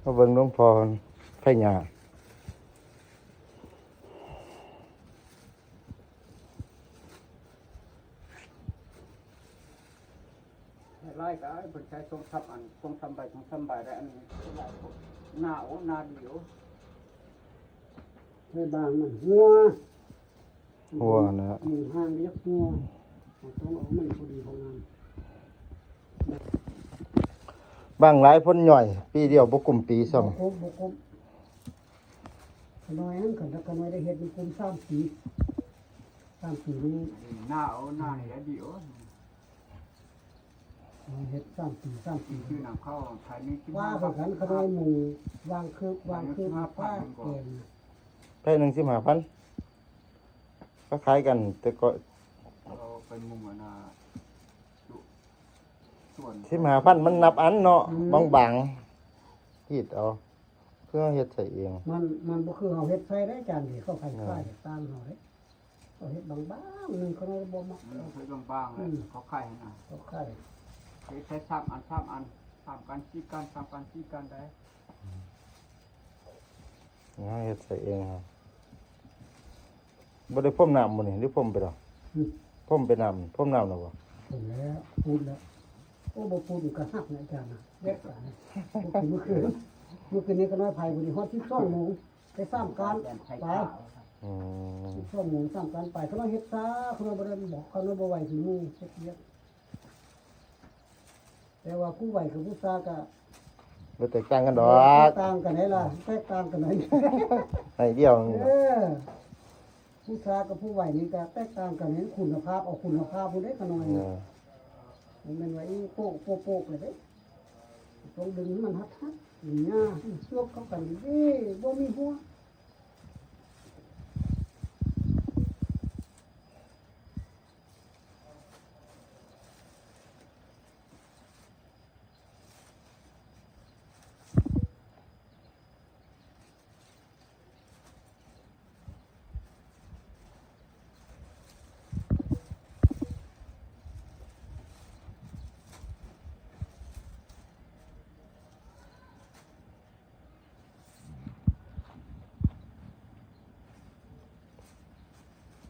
ມາເບິ່ງຫຼວງພໍ່ເພິ່ນໄພຍາ ຫຼາຍກໍເພິ່ນໃຊ້ສອງສາມອັນ ສອງສາມໃບ ສອງສາມໃບໄດ້ ອັນນີ້ຫຼາຍໂພດ ໜາໂອ ໜາດີໂອ ໃຊ້ບາງມັນຫົວ ຫົວນະ ໜຶ່ງຫາງລຽບຫົວ ຕ້ອງເອົາມັນພໍດີພໍງາມ ບາງຫຼາຍພົ້ນຍ່ອຍ ປີດຽວບໍ່ກຸ້ມປີຊ້ຳ ບໍ່ຄົບ ບໍ່ຄົບ ຂະນ້ອຍຫັ້ນ ຄັນຂະນ້ອຍໄດ້ເຮັດມັນກຸ້ມສາມປີ ສາມປີນີ້ ໜ້າເອົາ ໜ້ານີ້ໄດ້ດີໂອ ເຮັດສາມປີ ສາມປີ ຊື້ນຳເຂົ້າ ຂາຍໜຶ່ງສິບຫ້າ ວ່າຄືກັນ ຂະນ້ອຍໝູວາງຄືບ ວາງຄືບ ພາແກງ ໄຜໜຶ່ງສິບຫ້າພັນ ກໍຂາຍກັນ ແຕ່ກໍເອົາໄປມຸງອັນນ່າ ສິບຫ້າພັນມັນນັບອັນເນາະ ອືມ ບາງໆ ຮີດເອົາ ຄືເຮົາເຮັດໃສ່ເອງ ມັນ ມັນບໍ່ຄືເຮົາເຮັດໃສ່ເດ້ ຈານທີ່ເຂົາຂາຍ ເອີ ຂາຍຕ່າງເຮົາເດ້ ເຂົາເຮັດບາງໆ ໜຶ່ງເຂົາບໍ່ມັກ ມັນເຮັດບາງໆ ອືມ ເຂົາຂາຍຫັ້ນນະ ເຂົາຂາຍ ເຮັດໃສ່ສາມອັນ ສາມອັນ ສາມກັນ ສີ່ກັນ ສາມກັນ ສີ່ກັນໄດ້ ອືມ ເຮົາເຮັດໃສ່ເອງເຮົາ ບໍ່ໄດ້ພົມນ້ຳບໍ່ນີ້ ຫຼືພົມໄປແລ້ວ? ອືມ ພົມໄປນ້ຳ ພົມນ້ຳແລ້ວບໍ່? ພົມແລ້ວ ປູດແລ້ວ ໂອ້ ບໍ່ປູດກໍຫັກນະອາຈານນະ ແບບນັ້ນ ມື້ຄືນ ມື້ຄືນນີ້ກໍນ້ອຍໄຜບໍ່ໄດ້ຮອດສິບສອງໂມງ ໄປສາມການໄປ ອືມ ສິບສອງໂມງສາມການໄປ ຂະນ້ອຍເຮັດຊ້າ ຂະນ້ອຍບໍ່ໄດ້ບອກ ຂະນ້ອຍບໍ່ໄຫວຄືໝູ່ເຮັດວຽກ ແຕ່ວ່າຜູ້ໄວກັບຜູ້ຊ້າກໍບໍ່ແຕກຕ່າງກັນດອກ ແຕກຕ່າງກັນໃດ໋ລະ ແຕກຕ່າງກັນໃດ໋ ໃນດຽວ ເອີ ຜູ້ຊ້າກັບຜູ້ໄວນີ້ກໍແຕກຕ່າງກັນໃນຄຸນນະພາບ ເອົາຄຸນນະພາບພຸ້ນເດ້ຂະນ້ອຍ ເອີ ບໍ່ແມ່ນວ່າອີໂປະໂປະໂປະເລີຍເດ້ ຕ້ອງດຶງໃຫ້ມັນຮັດໆ ຫຍ້າ ຈວບເຂົ້າກັນດີໆ ບໍ່ມີຫົວ.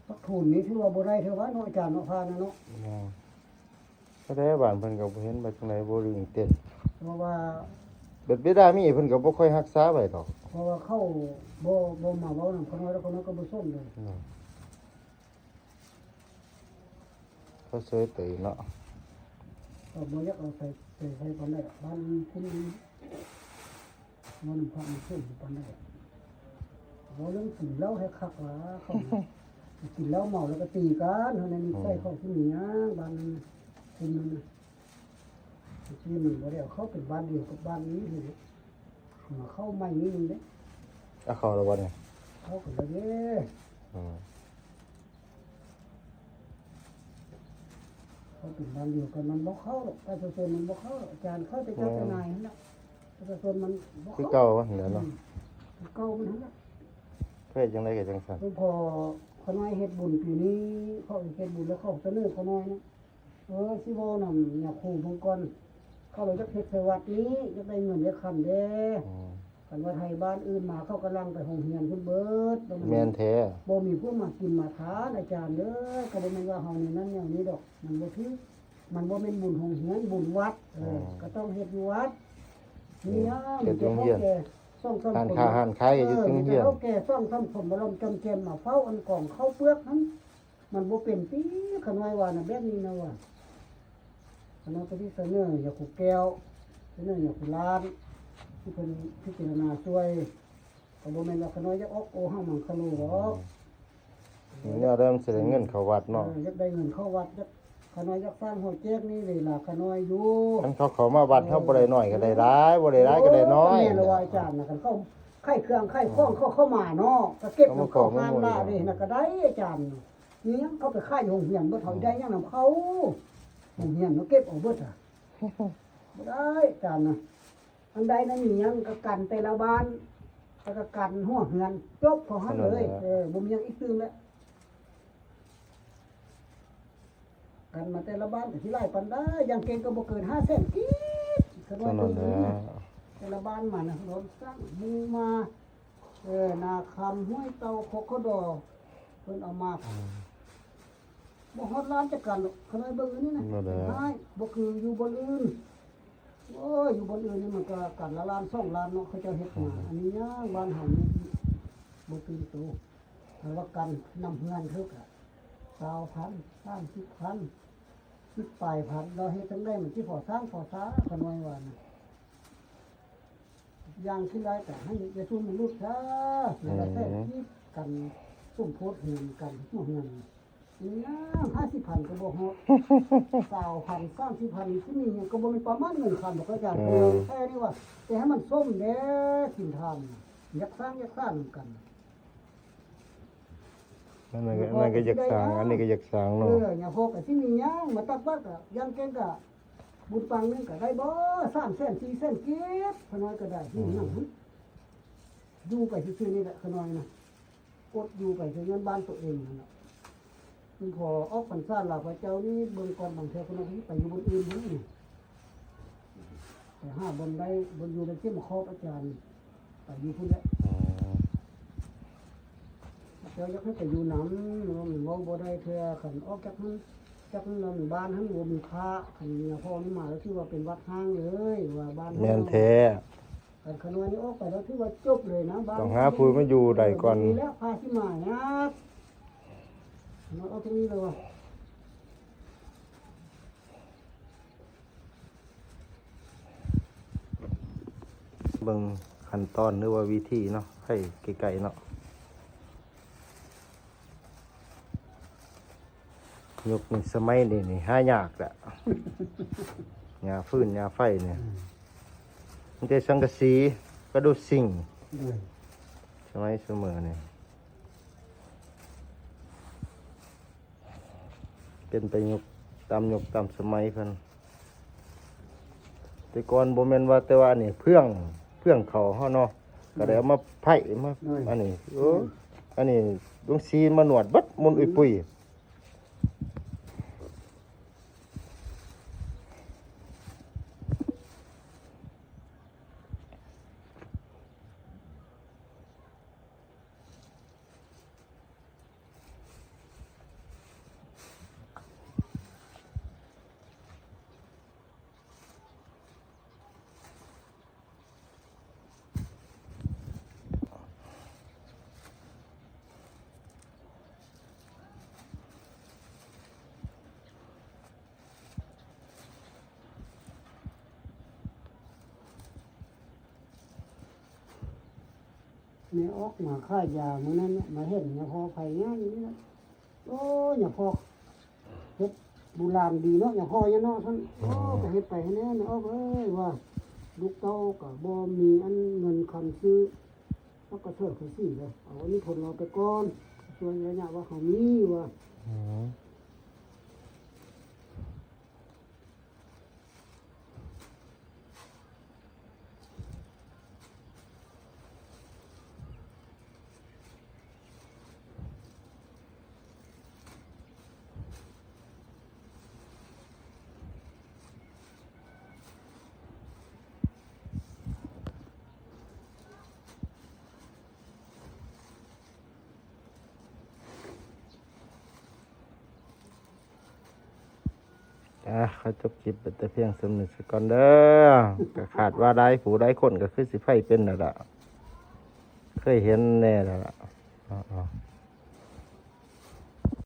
ຜັກໂທນນີ້ຖືວ່າບໍ່ໄດ້ເທື່ອວ່າເນາະ ອາຈານເນາະ ຜ່ານແລ້ວເນາະ ແມ່ນ ແຕ່ບ້ານເພິ່ນກໍບໍ່ເຫັນວ່າຈັ່ງໃດ ບໍ່ລຶງເຕັ້ນ ເພາະວ່າ ເບັດເວລາມີເພິ່ນກໍບໍ່ຄ່ອຍຮັກສາໄວ້ດອກ ເພາະວ່າເຂົາບໍ່ ບໍ່ມາເວົ້ານຳຂະນ້ອຍ ແລ້ວຂະນ້ອຍກໍບໍ່ສົນເລີຍ ແມ່ນ. ເຂົາເຊີຍເຕີເນາະ ກໍບໍ່ຢາກເອົາໃສ່ ໃສ່ ໃສ່ປານໃດດອກ ບ້ານຄຸນດີ ເວົ້ານຳພະນຳສົງຢູ່ປານໃດດອກ ເວົ້າເລື່ອງກິນເຫຼົ້າໃຫ້ຄັກວ່າ ເຂົາກິນເຫຼົ້າເມົາແລ້ວກໍຕີກັນ ເທົ່ານັ້ນ ນິໄສເຂົາຊິມີຫຍັງ ບ້ານຄຸນນັ້ນນະ ທີ່ມັນບໍ່ໄດ້ເອົາເຂົ້າເປັນບ້ານດຽວກັບບ້ານນີ້ເດ້ ມາເຂົ້າໃໝ່ນີ້ໜຶ່ງເດ້ ເອົາເຂົ້າແລ້ວບໍ່ນີ້ ເຂົ້າກັນແລ້ວເດ້ ອືມ ເຂົ້າເປັນບ້ານດຽວກັນ ມັນບໍ່ເຂົ້າດອກ ປະຊາຊົນມັນບໍ່ເຂົ້າດອກ ອາຈານ ເຂົ້າແຕ່ເຈົ້າແຕ່ນາຍຫັ້ນລະ ປະຊາຊົນມັນບໍ່ເຂົ້າ ຄືເກົ່າຫັ້ນແຫຼະເນາະ ອືມ ຄືເກົ່າມັນຫັ້ນລະ ເຮັດຈັ່ງໃດກໍຈັ່ງຊັ້ນ ເພາະຂະນ້ອຍເຮັດບຸນປີນີ້ ເຂົາເຮັດບຸນແລ້ວເຂົາສະເໜີຂະນ້ອຍນະ ເອີ ຊິເວົ້ານຳຍາຄູເບິ່ງກ່ອນ ເຂົາລະຢາກເຮັດໃສ່ວັດນີ້ ຢາກໄດ້ເງິນໄດ້ຄຳແດ່ ອືມ ຄັນວ່າໄທບ້ານອື່ນມາ ເຂົາກຳລັງໄປໂຮງຮຽນພຸ້ນເບິດ ແມ່ນແທ້ ບໍ່ມີຜູ້ມາກິນມາທານ ອາຈານເອີຍ ກໍບໍ່ແມ່ນວ່າເຮົາແນວນັ້ນແນວນີ້ດອກ ມັນບໍ່ຖືກ ມັນບໍ່ແມ່ນບຸນໂຮງຮຽນ ບຸນວັດ ເອີ ອືມ ກໍຕ້ອງເຮັດຢູ່ວັດ ອືມ ມີຫຍັງ ເຮັດຢູ່ໂຮງຮຽນ ມີແຕ່ເຖົ້າແກ່ ຮ້ານຄ້າຮ້ານຂາຍກໍຢູ່ໂຮງຮຽນ ມີແຕ່ເຖົ້າແກ່ ສອງສາມຄົນມາລ້ອມຈອມແຈມ ມາເຝົ້າອັນກອງເຂົ້າເປືອກຫັ້ນ ມັນບໍ່ເປັນຕິ ຂະນ້ອຍວ່ານະ ແບບນີ້ນະວ່າ ຂະນ້ອຍກໍຊິສະເໜີຍາຄູແກ້ວ ສະເໜີຍາຄູລ້ານ ທີ່ເພິ່ນພິຈາລະນາຊ່ວຍ ກໍບໍ່ແມ່ນວ່າຂະນ້ອຍຢາກອອກໂອຫັງມັງຄະໂລດອກ ອືມ ແນວໃດມັນຊິໄດ້ເງິນເຂົ້າວັດເນາະ ເອີ ຢາກໄດ້ເງິນເຂົ້າວັດ ຢາກ ຂະນ້ອຍຢາກສ້າງຫໍແຈກນີ້ເວລາຂະນ້ອຍຢູ່ ຄັນເຂົາເຂົ້າມາວັດເຮົາ ເອີ ບໍ່ໄດ້ໜ້ອຍກໍໄດ້ຫຼາຍ ບໍ່ໄດ້ຫຼາຍກໍໄດ້ໜ້ອຍ ແມ່ນແລ້ວວ່າອາຈານນະ ຄັນເຂົາຂາຍເຄື່ອງຂາຍຂອງ ເຂົາເຂົ້າມາເນາະ ກໍເກັບນຳເຂົາ ເຂົາມາໝູ່ ຮ້ານລະເດ້ ຫັ້ນນະ ກໍໄດ້ອາຈານ ມີຫຍັງເຂົາໄປຂາຍຢູ່ໂຮງຮຽນເບິດ ເຮົາໄດ້ຫຍັງນຳເຂົາ ໂຮງຮຽນເນາະ ເກັບເອົາເບິດອະ ບໍ່ໄດ້ອາຈານນະ ອັນໃດນັ້ນມີຫຍັງກໍກັນແຕ່ລະບ້ານ ແລ້ວກໍກັນຫົວເຮືອນ ຈົບເທົ່ານັ້ນເລີຍ ເອີ ບໍ່ມີຫຍັງອີກຕື່ມແລ້ວ ກັນມາແຕ່ລະບ້ານກໍຊິຫຼາຍປານໃດ ຢ່າງເກັ່ງກໍບໍ່ເກີນຫ້າແສນກີບ ຄັນວ່າເຖິງນີ້ນະ ເອີ ແຕ່ລະບ້ານມານະ ໂດນສ້າງໝູ່ມາ ເອີ ນາຄຳ ຫ້ວຍເຕົ່າ ຄອກຂະດໍ ເພິ່ນເອົາມາ ອືມ ບໍ່ຮອດລ້ານຈັກກັນດອກ. ຂະນ້ອຍເບິ່ງອັນນີ້ນະ ບໍ່ໄດ້ ຮ້າຍ ບໍ່ຄືຢູ່ບ່ອນອື່ນ. ໂອ້ຍ ຢູ່ບ່ອນອື່ນນີ້ມັນກໍກັນລະລ້ານສອງລ້ານເນາະ ເຂົາເຈົ້າເຮັດມາ. ອືມ ອັນນີ້ຍາກ ບ້ານເຮົານີ້ບໍ່ຕື່ນໂຕ. ແຕ່ວ່າກັນນຳເຮືອນເຂົາກໍຊາວພັນ ສາມສິບພັນ ສິບປາຍພັນ ລາວເຮັດຈັ່ງໃດມັນຊິພໍສ້າງພໍຊາ ຂະນ້ອຍວ່ານະ. ຢ່າງທີ່ຫຼາຍກໍໃຫ້ຢ່າຊຸມມະນຸດຊະ ແລ້ວກໍແທ້ ອືມ ທີ່ກັນສົມໂພດເຮືອນກັນ ຫົວເຮືອນ ຍາມຫ້າສິບພັນກໍບໍ່ຮອດ ຊາວພັນ ສາມສິບພັນ ຊິມີຫຍັງ ກໍບໍ່ແມ່ນປະມານເງິນຄຳດອກ ອາຈານ. ເອີ ແທ້ນີ້ວ່າ ແຕ່ໃຫ້ມັນສົມແດ່ ສິນທານ ຢາກສ້າງຢາກສ້າງນຳກັນ. ອັນນັ້ນກໍ ອັນນັ້ນກໍຢາກສ້າງ ອັນນີ້ກໍຢາກສ້າງເນາະ. ເອີ ຍາພໍກໍຊິມີຫຍັງມາຕັກບາດ ກໍຢ່າງເກັ່ງກໍ ບຸນປາງໜຶ່ງກໍໄດ້ບໍ່ ສາມແສນ ສີ່ແສນກີບ ຂະນ້ອຍກໍໄດ້. ອືມ ຢູ່ໄປຊື່ໆນີ້ແຫຼະ ຂະນ້ອຍນະ ອົດຢູ່ໄປຄືເງິນບ້ານໂຕເອງນັ້ນແຫຼະ. ມັນພໍອອກພັນສາລາວພະເຈົ້ານີ້ ເບິ່ງກ່ອນ ບາງເທື່ອຂະນ້ອຍໄປຢູ່ບ່ອນອື່ນພຸ້ນນີ້ ໄປຫາບ່ອນໄດ້ ບ່ອນຢູ່ໄດ້ເຕັມຂອບອາຈານ ໄປຢູ່ພຸ້ນແຫຼະ. ອືມ ເຈົ້າຢາກໃຫ້ໄປຢູ່ນຳ ເວົ້າບໍ່ໄດ້ເທື່ອ. ຄັນອອກຈາກຫັ້ນ ຈາກນັ້ນບ້ານຫັ້ນບໍ່ມີພະ ຄັນຍາພໍ່ນີ້ມາແລ້ວ ຖືວ່າເປັນວັດຮ້າງເລີຍ ວ່າບ້ານ ແມ່ນແທ້. ຄັນຂະນ້ອຍນີ້ອອກໄປແລ້ວ ຖືວ່າຈົບເລີຍນະ ບ້ານ ຕ້ອງຫາຜູ້ມາຢູ່ໄດ້ກ່ອນ ບໍ່ມີແລ້ວ ພະຊິມາຍາກ. ເນາະ ເອົາຕົງນີ້ເລີຍວ່າ ເບິ່ງຂັ້ນຕອນ ຫຼືວ່າວິທີເນາະ ໃຫ້ໃກ້ໆເນາະ. ຍຸກນີ້ສະໄໝນີ້ ນີ້ຫາຍາກລະ ຫຍ້າຟືນຫຍ້າໄຟນີ້ ອືມ ມີແຕ່ສັງກະສີ ກະດູດຊິງ ໂດຍ ສະໄໝສະເໝີນີ້. ເປັນໄປຍຸກຕາມຍຸກຕາມສະໄໝເພິ່ນ. ແຕ່ກ່ອນບໍ່ແມ່ນວ່າແຕ່ວ່າອັນນີ້ເຟືອງ ເຟືອງເຂົ້າເຮົາເນາະ ກໍໄດ້ເອົາມາໄຜ່ມາ ໂດຍ ອັນນີ້ ໂອ້ ອືມ ອັນນີ້ລຸງຊີມານວດເບິດ ໝຸ່ນ ອືມ ອຸ້ຍປຸ້ຍ. ແມ່ອອກມາຂາຍຢາມື້ນັ້ນນະ ມາເຫັນຍາພໍ່ໄພງາມຢູ່ນີ້ນະ. ໂອ້ ຍາພໍ່ເຮັດບູລານດີເນາະ ຍາພໍ່ຍາເນາະຊັ້ນ. ໂອ້ ອືມ ກໍເຮັດໄປໃຫ້ແດ່ ແມ່ອອກເອີຍ ວ່າລູກເຕົ້າກໍບໍ່ມີອັນເງິນຄຳຊື້ ເຮົາກໍຊ່ວຍເຂົາຊື້ເດີ. ເອົາອັນນີ້ທົນລອໄປກ່ອນ ຊ່ວຍໄລຍະວ່າເຮົາມີວ່າ ອືມ. ອ່າ ຂໍຈົບຄລິບໄວ້ແຕ່ພຽງສ່ຳນີ້ສາກ່ອນເດີ. ກໍຄາດວ່າຫຼາຍຜູ້ຫຼາຍຄົນກໍຄືຊິໃຜເປັນແລ້ວລະ ເຄີຍເຫັນແນ່ແລ້ວລະ.